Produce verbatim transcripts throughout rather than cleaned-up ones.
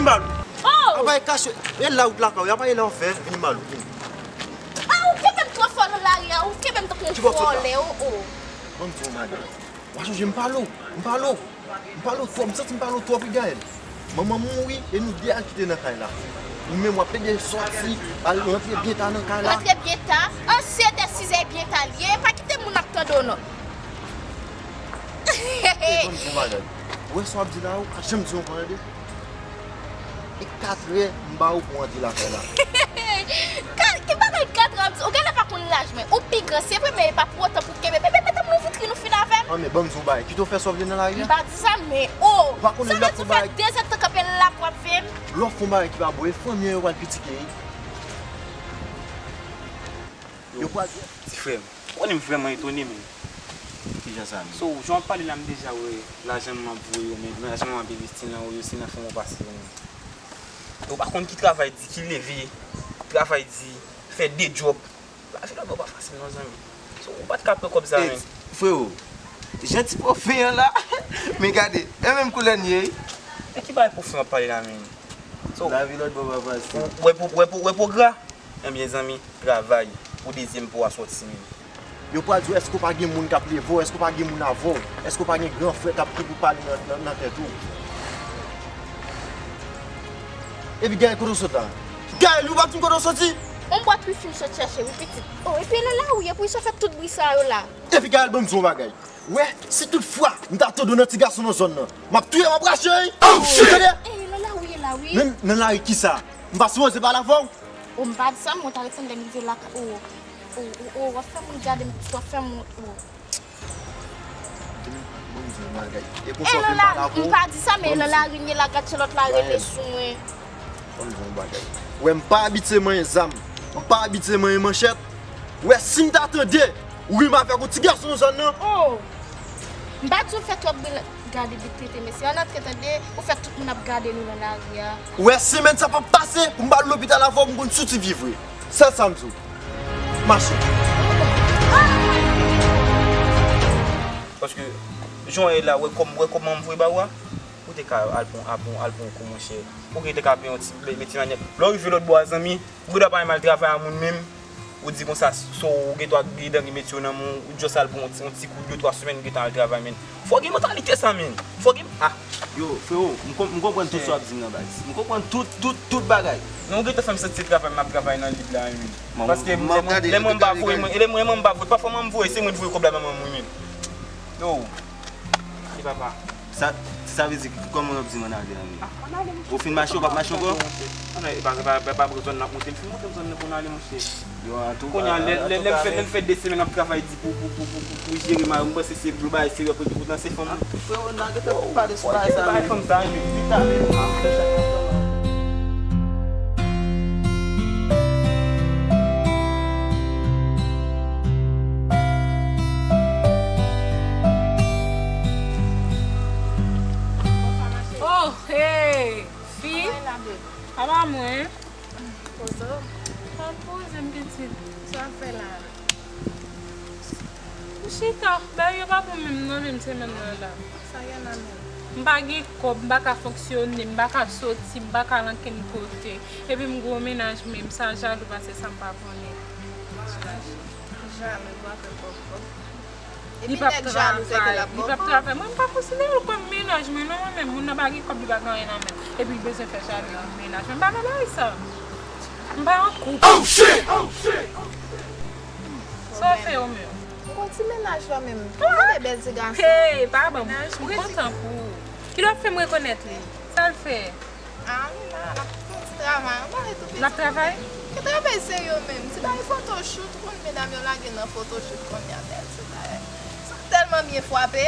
Malou. Oh! Apa e kache, e la wout lakay ou, apa e la w fè, vin Malou, vin. Ah, ou kenbe m twò fò nan lari a, ou kenbe m tankou yon vòlè, oh, oh. Ban m di w yon bagay. W a sonje m pale w, m pale w, m pale w twòp, m santi m pale w twòp, wi, Gaël. Manman m mouri, e nou de al kite nan kay la. Ou menm w ap plede sòti, al rantre byen ta nan kay la. Rantre byen ta? An, si se te sizè byen ta l ye, pa kite moun ap tande w non. Hey, ban m di w yon bagay. Ou wè sa w ap di la, ou pa janm di yon pawòl de. E katrè m ba ou pou antre lakay la. Ka- Ki bagay katrè w ap di? Ou genlè pa konn laj mwen. Ou pi gran, se vre, men e pa pou otan pou kenbe. Bebe, mete m nan vitrin ou fin avè m. An, men ban m di w yon bagay. Kite w fè sa w vle nan lari a. M pa di sa, men oh! Ou pa konnen lè w ap fè yon bagay. Sa vle di w fè de zèdtan kanpe la pou w ap veye m? Lè w ap fè yon bagay ki pa bon, e fanmi an yo pral kritike, wi. Yo pral. Ti frè m, ou konnen m vrèman etone, men. Kijan sa, men? So, jan w ap pale la, m deja wè lajan m ap voye yo, men lajan m ap envesti nan ou yo, se nan fon yo pase yo, men. Yo pa konn ki travay di, ki leve, travay di, fè de djòb. Lavi lòt bò pa fasil non, zanmi. So, ou pa t ka pran kòb sa, men. Frero, jan ti pwofen an la, men gade, e menm koulè n ye, wi. E ki bagay pwofen w ap pale la, men? So, lavi lòt bò pa fasil. Ou wè po, wè po, wè po gra? Ebyen, zanmi, travay pou dezyèm po a sòti, men. Yo pral di w, èske w pa gen moun k ap leve w? Èske w pa gen moun avè w? Èske w pa gen gran frè k ap gen pou pale nan, nan, nan tèt ou? Epi Gaël, kote w sot la? Gaël, ou pa di m kote w soti? Yon bwat wifi m sot chèche, wi, pitit. Oh, epi e nan lari, epi sa fè tout bri sa yo la. Epi Gaël, ban m di w yon bagay. Wè, si tout fwa m ta tande w nan ti gason nan zòn nan, m ap touye w, m ap rache, wi. Oh, shit! Ou tande? Eh, nan lari, la, wi. Nan, nan lari kisa? M pa sipoze pale avè w? Oh, m pa di sa, mwen ta ret tande m di la, oh, oh, oh, oh, w ap fè moun gade m, w ap fè moun, oh. Bon, di yon bagay. E konsa w vin pale avè w? M pa di sa, men nan lari m ye la, gad se lòt la rele sou mwen. Bon, di yon bagay. Wè, m pa abitye manyen zam. M pa abitye manyen manchèt. Wè, si m ta tande ou rim avèk yon ti gason nan zòn nan. Oh! M pa di w fè twòp bri gade bit tete, mesye. Ann antre tande, ou fè tout moun ap gade nou nan lari a. Wè, semèn sa p ap pase pou m pa al lopital avè w, m konn sou ti vye vre. Sèl sa m di w. Mache. Paske, jan w ye la, wè kòm, wè kòman m voye ba ou a, ou te ka al pran, al pran, al pran yon kou, monchè. Ou te ka pran yon ti, yon ti manyèt. Lè w rive lòt bò a, zanmi, ou gentan pa menm al travay a moun menm. Ou di konsa, so, ou gentan gen danje mete yo nan men w, ou just al pran yon ti, yon ti kou de twa semèn, ou gentan al travay, men. Fò gen mantalite sa, men. Fò gen, ah. Yo, frero, m kon-, m konprann tout sa w ap di m nan baz. M konprann tout, tout, tout bagay. Men ou gentan fè m santi se travay m ap travay nan lit la, wi. Paske lè mwen m pa voye, mwen, lè mwen m pa voye, pafwa mwen m voye, se mwen ki voye kòb la ban manman m, wi, men. Yo, e papa. Sa, sa vle di, kòman w ap di m ann ale a, men? Ah, ann ale, monchè. Ou fin mache, ou p ap mache ankò? Ann ale, e pa, e pa, e pa, e pa zòn n ap monte, m fin monte zòn nan pou n ale, monchè. Yo, antouka, kounye a, lè, lè, lè m fè, lè m fè de semèn ap travay di pou, pou, pou, pou, pou, pou jere mari m, m panse se gwo bagay serye, apre tou, poutan se fanm. Frero, n a gentan pale sou bagay sa, men. Bagay fanm sa, men. Vit ale, non. Oh, hey, fi. Apa mwen? Poze w. Pa poze m, pitit. Sa w ap fè la? M chita. Bagay yo pa bon menm non, menm semèn nan la. Sa gen la menm? M pa gen kòb, m pa ka fonksyone, m pa ka soti, m pa ka al ankenn kote. Epi m gwo mennaj menm, sa jalou pase sa m pa konnen. Jalou, jalou, w ap fè kòb, kòb. Li p ap travay, li p ap travay. Mwen, m pa konsidere l kòm mennaj mwen, non, mwen menm. Moun nan pa gen kòb, li pa gen anyen nan men l. Epi l bezwen fè jalou pou mennaj mwen. M pa nan bagay sa. M pa an koup. Oh, shit! Oh, shit! Sa w fè ou menm? M gon ti mennaj la menm. Gade bèl ti gason. Hey, pa ban m. M kontan pou ou. Kilè w ap fè m rekonèt li? Sa l fè? Ah, Amina, l ap fè yon ti travay anba e tou piti. L ap travay? Ki travay serye menm? Ti bagay photoshoot, ou konn medam yo lage nan photoshoot kounye a, bèl ti bagay. Sa tèlman byen frape.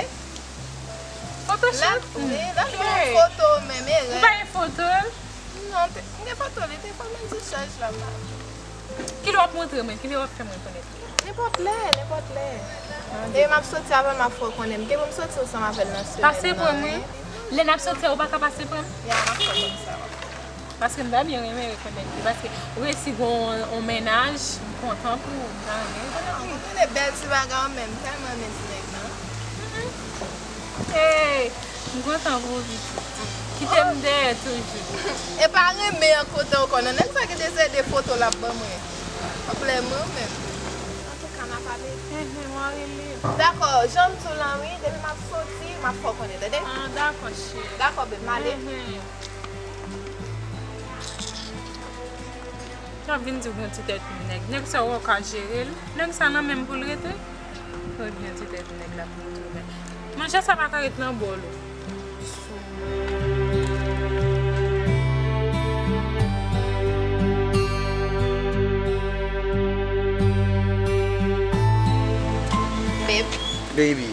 Photoshoot? Wi, lè l pran yon foto menm, e rèd. Ou pa gen foto l? Non, m gen foto l, li te fè m yon ti chaj la, m pa. Kilè w ap montre mwen? Kilè w ap fè m rekonèt li? Nenpòt lè, nenpòt lè. E m ap soti avè l, m ap fè w konnen. M gen pou m soti ansanm avè l nan semèn nan, wi. Pase pran m, wi. Lè n ap soti a, ou pa ka pase pran m? Ya, m ap fè w konn sa, w ap fè. Paske m ta byen renmen rekonèt li. Paske ou resi gon yon mennaj, m kontan pou ou. M ta renmen rekonèt li. Ou konnen bèl ti bagay ou menm, m tèlman renmen ti nèg lan. Hey, m kontan pou ou, pitit. Kite m dèyè. Toujou. E pa renmen an kote ankò non. Nèg sa gen de seri de foto l ap ban mwen. Pwoblèm mwen menm. Antouka, n a pale. Enhen, mwen rele. Dakò, jan m di w lan wi, depi m ap soti, m ap fè w konnen, tande? Ah, dakò, cheri. Dakò, babe, m ale. Enhen. L ap vin di w gen ti tèt nèg. Nèg sa w ka jere l. Nèg sa nan men m pou l rete. Ebyen, ti tèt nèg la pou l tounen. Manje sa pa ka ret nan bòl ou. Babe. Baby.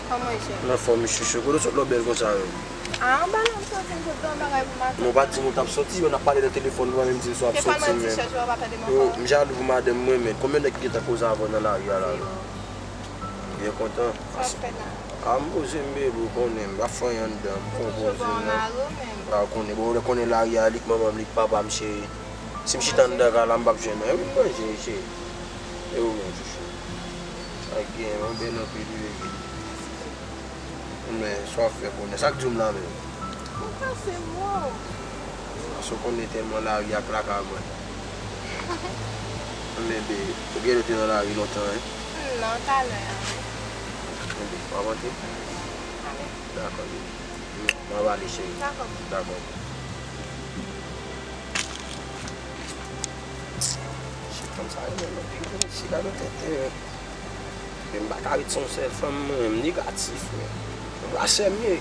Kòman w ye, cheri? M anfòm, wi, chouchou. Kote w sot lò bèl konsa menm? A, anba la, m soti, m sot gen yon bagay pou m al fè. Non, w pa di m ou t ap soti, n ap pale nan telefòn, ou pa menm di m si w ap soti menm. Te fè m al ti chèche, w pa tande m ankò. Yo, m jalou pou madanm mwen, men konbyen nèg ki gentan koze avè w nan lari a la? Zero. Byen kontan. Sa w ap fè la? A, m poze m, bebe, ou konnen, m pa fè anyen anndan, m konpoze m. A, ou konnen, bon, ou konnen lari a, li k manman m, li k papa m, cheri. Si m chita anndan kay la, m p ap jwenn anyen. Wi, m manje, cheri. E ou menm, chouchou? Sa k gen, mwen bèl anpil, wi, baby. Men, sa w ap fè kounye a? Sa k di w m la menm? Ou kase mo. Paske w konnen tèlman lari a traka mwen. Men, baby, ou genlè te nan lari lontan, wi. Non, talè a, wi. Enben, w ap antre? Ale. Dakò, baby. M ap ale, cheri. Dakò. Dakò. Cheri, fanm sa renmen mwen. Cheri, gade yon tenten, men. Men m pa ka ret san yon sèl fanm, mwen, m negatif, men. Rasè m ye.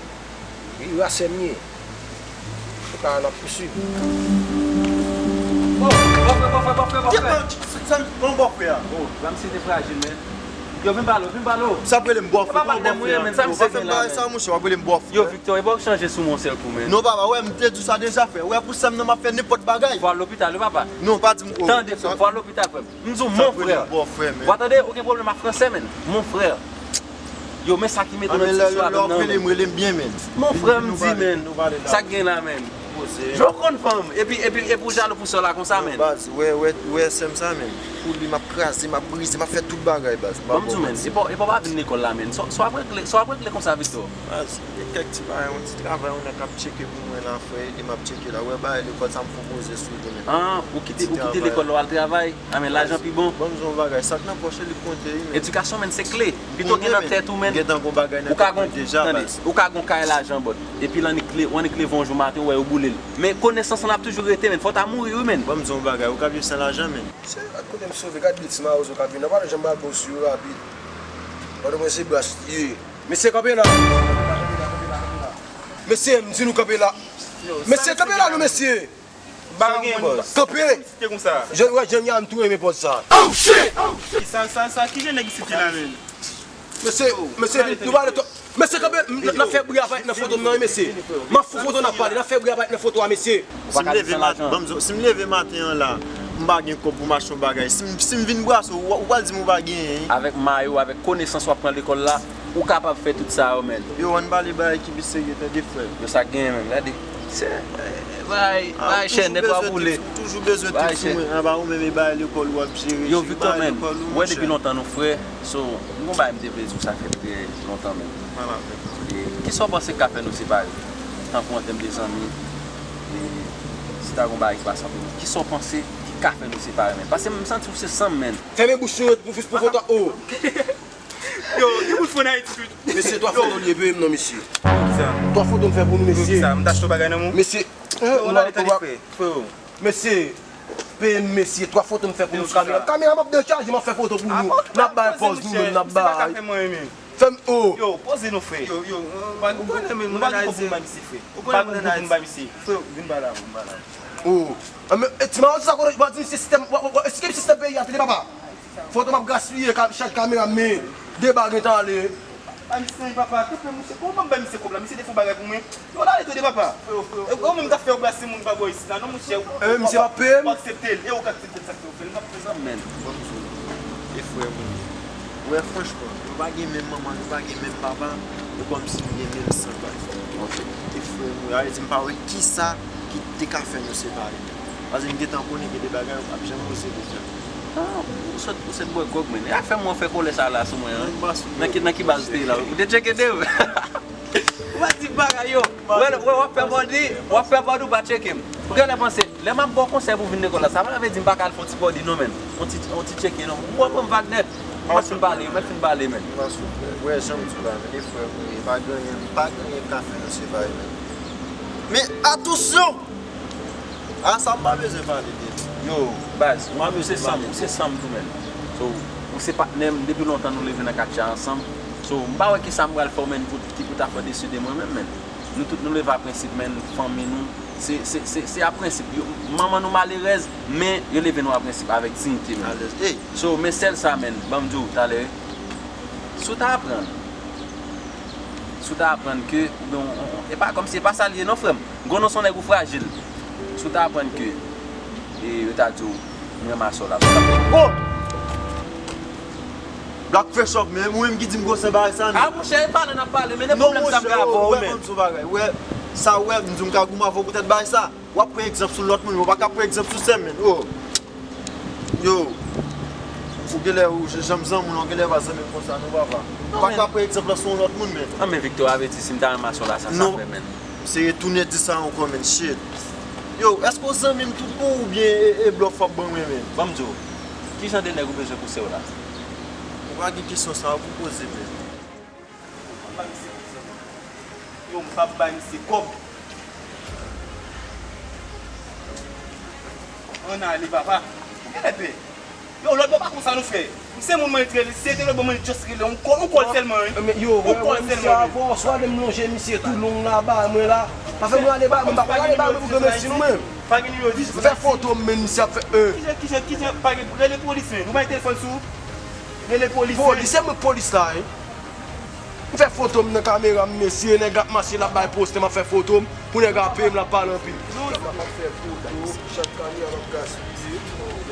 Wi, rasè m ye. Antouka, n ap pouswiv. Oh, bòfrè, bòfrè, bòfrè, bòfrè. Kèt non, sa, sa, bon bòfrè a. Oh, granmsi te frajil, men. Yo, vin pale w, vin pale w. Sa ap rele m bòfrè, kòman bòfrè a? Yo, pa fè m bagay sa, monchè, w ap rele m bòfrè. Yo, Victor, e pa w k chanje sou mwen yon sèl kou, men. Non, papa, wè, m te di w sa deja, frè. Wè, pou sè m nan, m ap fè nenpòt bagay. Fò al lopital, wi, papa. Non, pa di m, oh. Tande, frè, fò al lopital, frè m. M di w, mon frè. Sa ap rele m bòfrè, men. W ap tande, ou gen pwoblèm ak fransè, men. Mon frè. Yo, men sa ki mete w nan ti istwa la, men. Lè w ap rele m, rele m byen, men. Mon frè, m di, men. Sa k gen la, men. Poze. Jan w konn fanm, epi, epi, epi w jalou pou sè w la konsa, men. Baz, wè, wè, wè sè m sa, men. Pou li, m ap kraze, m ap brize, m ap fè tout bagay, baz. Ban m di w, men, e pa, e pa w pa vin lekòl la, men. Sa, sa w ap regle, sa w ap regle konsa, Victor? Baz, gen kèk ti bagay, yon ti travay, yon nèg k ap tcheke pou mwen la, frè, ede m ap tcheke la. Wè, bagay lekòl sa m pwopoze sou li, men. Ah, ou kite, ou kite lekòl la, w al travay? Ah, men lajan pi bon. Ban m di w yon bagay, sa k nan pòch li konte, wi, men. Edikasyon, men, se kle. Pito gen nan tèt ou, men. Ou ka gon, tande, ou ka gon kay lajan, but. Epi l annik leve, w annik leve yon jou maten, ou wè yo boule l. Men konesans lan ap toujou rete, men. Fò w ta mouri, wi, men. Ban m di w yon bagay, ou ka viv san lajan, men. Se gad kote m sove, gad de ti mawozo k ap vin nan, pa janm ba bòs yo rapid. Pandan mwen se bras li ye. Mesye, kanpe la. Mesye, m di nou kanpe la. Mesye, kanpe la, non, mesye. Bagay gen bòs. Kanpe! Te konsa. Jèn, wè, jèn Yann tou renmen pòz sa. Oh shit! Sa, sa, sa, ki jan nèg isit ye la, men? Mesye, mesye, nou pale twòp. Mesye, kanpe, n, n ap fè bri aparèt nan foto m nan, wi, mesye. M ap fè foto n ap pale, n ap fè bri aparèt nan foto a, mesye. Si m leve maten, ban m di w, si m leve maten an la, m pa gen kòb pou m achte yon bagay. Si m, si m vin brase w, ou, ou pral di m ou pa genyen, wi. Avèk mayo, avèk konesans w ap pran lekòl la, ou kapab fè tout sa yo, men. Yo, ann pale bagay ki pi serye, tande, frè. Yo, sa k genyen menm, gade. Se, eh, bay, bay chè, nèt w ap boule. Toujou bezwen tout sou mwen, anba ou menm e bay lekòl ou ap jere. Yo, Victor, men, wè depi lontan nou frè, so, m gon bagay m te vle di w, sa fè trè lontan menm. E kisa w panse k ka fè nou separe? Tankou an tèm de zanmi, e si ta gon bagay ki pase ant nou, kisa w panse ki ka fè nou separe menm? Paske m santi w se san m, menn. Fèmen bouch nou pou, pou foto, oh. Yo, ki bout fò n Ayiti tou? Mesye, twa foto li ye, peye m non, mesye. Twa foto m fè pou nou, mesye. Sa, m t achte yon bagay nan men w. Mesye, eh, nou ale tande, frè, frè. Mesye, peye m, mesye, twa foto m fè pou nou sou kamera. Kamera m ap dechaje, m ap fè foto pou nou. N ap bay pòz nou menm, n ap bay. Fè m, oh. Yo, poze non, frè. Yo, yo, ou pa gen kòb pou m bay misye, frè. Ou pa gen kòb pou m bay misye. Frè, vin ba la, vin ba la. Oh. Ah, men, eh, ti mawozo sa kote, w ap di m se sistèm, w ap, w ap, èske sistèm peyi a tande, papa? Foto m ap gaspiye, ka, chaj kamera m, men deba gentan ale. Bay misye, papa, kanpe, monchè, kòman m bay misye kòb la? Misye te fè yon bagay pou mwen. Yo, n ale tande, papa. E ou menm k ap fè yo brase moun pa bò isit la, non, monchè. Eh, misye p ap peye m? Ou aksepte l, e ou k aksepte l, sa k fè w fè l, m p ap fè sa. Men, bon, e frè mwen. Wè, franchman, nou pa gen menm manman, nou pa gen menm papa, e kòmsi nou gen menm san, pa egzanp. Ok. E frè mwen, sa vle di m pa wè kisa ki te ka fè nou separe. Paske m gentan konnen gen de bagay ou p ap janm poze deja. Ah, ou sot, ou sot bwè gwòg, men. E afè mwen fè kòlè sa la sou mwen, an. Nan ki, nan ki baz ou te ye la? Ou te tcheke de ou? Ou pa di bagay yo. Wè, wè, w ap fè bòdi, w ap fè bòdi, ou pa tcheke m. Ou genlè panse, lè m ap ba w konsèy pou w vin lekòl la, sa pa vle di m pa ka al fè yon ti bòdi non, menn. Yon ti, yon ti tcheke non. Ou pran m vag nèt. Ou mèt fin pale, ou mèt fin pale, menn. Wè, jan m di w la, menn, e frè m, e pa gen anyen, pa gen anyen m ka fè nan se pa, menn. Men atansyon! A sa m pa bezwen pale de li. Yo, baz, ou se sanm, ou se sanm tou, menn. So, ou se patnè m, depi lontan nou leve nan katye a ansanm. So, m pa wè kisa m pral fè w, menn, pou, ki pou ta fè w deside mwen menm, menn. Nou tout nou leve a prensip, menn, fanmi nou. Se, se, se, se a prensip. Yo, manman nou malerèz, men yo leve nou a prensip avèk diyite, menn. Alèz. Ey! So, men sèl sa, menn, ban m di w talè, si w ta aprann, si w ta aprann ke, oubyen, on, on, e pa kòmsi, e pa sa l ye non, frè m. Gwo non se yon nèg ou frajil. Si w ta aprann ke, e, yo ta di w, m renmen asè w la. Oh! Black Fresh Up, men ou menm ki di m gwosè bagay sa, men. A, monchè, e pale n ap pale, men e pwoblèm sa m gen avè w, men. Wè, ban m di w bagay. Wè, sa w wè, m di w m ka goumen avè w poutèt bagay sa. W ap pran egzanp sou lòt moun, men w pa ka pran egzanp sou sè m, men. Oh. Yo. Ou genlè, ou, jan m zanmi w la, ou genlè pa zanmi m konsa, non, papa. Ou pa ka pran egzanp la sou yon lòt moun, men. Non, men Victor, avèti, si m ta renmen asè w la, sa sa fè, men. Se retounen di sa ankò, men, shit. Yo, èske w zanmi m tout bon oubyen e, e blòf w ap ban mwen, men? Ban m di w, ki jan de nèg ou bezwen pou sè w la? Ou pa gen kesyon sa a pou poze, men. Yo, m p ap bay misye kòb. Ann ale, papa. Ou genlè pè. Yo, lòt bò pa konsa non, frè. M se moun mwen rele, si se te lòt bò mwen just rele, yon kò, yon kòl sèlman, wi. Men yo, yon kòl sèlman, wi. Swa de m lonje misye tou long la, ba mwen la. Pa fè mwen ale ba mwen, m pa konn ale ba mwen pou granmesi nou menm. Pa gen nimewo dis. M fè foto m, men misye ap fè, euh. Kijan, kijan, kijan, pa gen, rele polis, men. Nou bay telefòn sou. Rele polis, men. Polis, se mwen k polis la, wi. M fè foto m nan kamera m, mesye, nèg ap mache, l ap bay poste, m ap fè foto m, pou nèg ap peye m, l ap pale anpil. Non, m ap fè foto, chak kamera m ap gaspiye.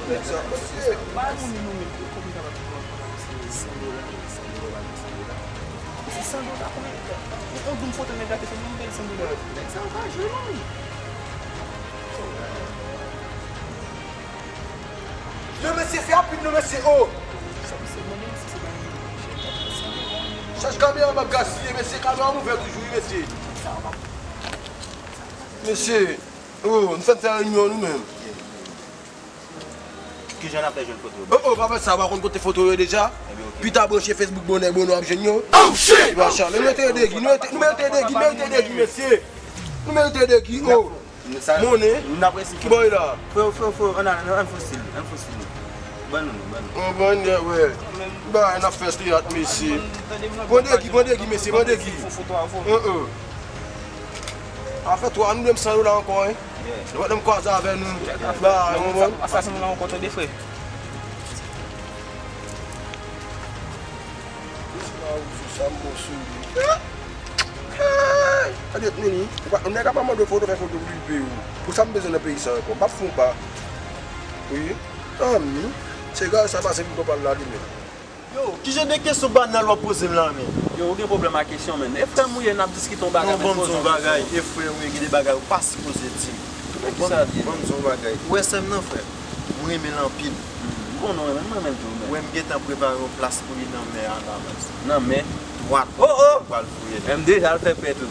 Nèg sa, mesye. Bay moun li nou met, kòman sa va pran san dola, san dola, san dola. Se san dola, konbyen, yon, yon grenn foto nèg la te fè, m gade san dola. Nèg sa yo pa jwe non. Non, mesye, fè rapid non, mesye, oh! Chaj kamera m ap gaspiye, mesye, kamera m ouvè toujou, wi, mesye. Mesye, oh, nou fè n fè reyinyon nou menm. Kijan n ap fè jwenn foto yo? Oh, oh, pa fè sa, w pa konn kote foto yo deja? Ebyen, oke. Pita branche Facebook, bonè, bonè, w ap jwenn yo. Oh, shit! Machin, nou merite degi, nou merite, nou merite degi, nou merite degi, mesye. Nou merite degi, oh. Monnen? Ki bò e la? Freo, freo, freo, ann al, ann fè stil, ann fè stil. Ban nou, ban nou. An ban nèt, wè. Bagay n ap fè teyat, mesye. Pran degi, pran degi, mesye, pran degi. Fè foto a, fè. An, an. A fè twa, nou menm san dola ankò, wi. Nou pa t menm kwaze avè nou. Ba, yon bon. Asasen nou la ankò, tande, frè. Sa ou sou sa, m bon sou li. Hey! Tande, Nini, ou pa, nèg ap mande w foto, fè foto pou li peye w. Pou sa m bezwen nan peyi sa ankò. M ap fè yon pa. Wi. Tanmi. Se gaz sa pase pou m pral la li menm. Yo, ki jan de kesyon banal w ap poze m la, men? Yo, ou gen pwoblèm ak kesyon, men. E frè m ou ye, n ap diskite yon bagay, men, poze yon kesyon. Ban m di yon bagay, e frè ou ye, gen de bagay ou pa sipoze di. Men kisa l ye, men? Ban m di yon bagay. Ou wè sè m nan, frè? M renmen l anpil. M konnen w renmen l, m renmen l tou, men. Ou wè m gentan prepare yon plas pou li nan men a la baz. Nan men? Dwat. Oh, oh! M pral voye l. Men m deja al fè pè tou.